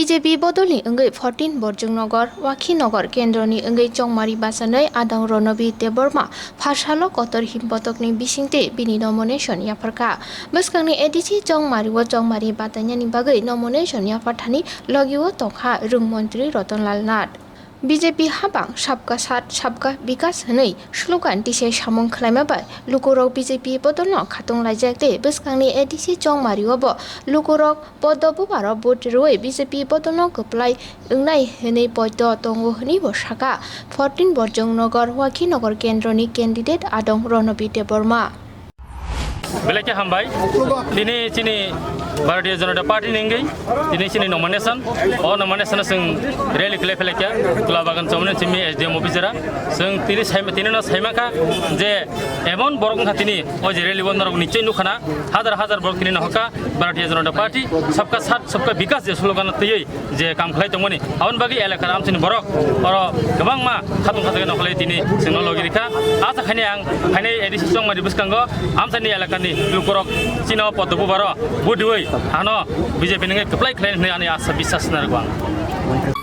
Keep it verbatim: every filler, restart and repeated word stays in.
B J P bodolni wngwi fourteen Borjongnogar, Wakhinagar kendroni wngwi Chongmari bachanwi adong Ronobi Debbarma pharsalo kotor himbotokni bisingtwi bini nomination yapharkha. Bwskangni A D C Chongmari o Chongmari batainani bagwi nomination yapharthani logio tongkha Rung Montri Rotonlal Nath. B J P habang Sabka Saath Sabka Bikas hwnwi slogan tisai samung khwlaima bai lukurok B J P bodolno khatung laijak tei bwskangni A D C Chongmari o bo lukurok Poddo bubaro vote rwui B J P bodolno kwplai wngnai hwnwi poito tongo hwnwi bo sakha fourteen Borjongnogar Wakhinagar kendroni candidate adong Ronobi Debbarma. Belai khe hambai. Tini chini Bharatiya Janata Party ni wngwi tini chini nomination. O nomination o chwng rally khlai phailai kha Tulabagan Chomoni simi S D M office era. Chwng tini saima, tini no saima kha je emon borok wngkha tini o je rally o norok nichoi nukha na hajar hajar borok tini no hokha Bharatiya Janata Party Sabka Saath Sabka Bikas je slogan twiwi je kam khlai tongmani, aboni bagwi elakar amchaini borok oro kwbangma khatung khatung nokholai tini chwngno logi rikha. Asa khaini ang phainai A D C Chongmari bwskango amchaini elakani lukurok chino Poddo bubaro vote rwui ano B J P nungwi kwplai khlai hwnwi ani asa biswas narwkgo ang.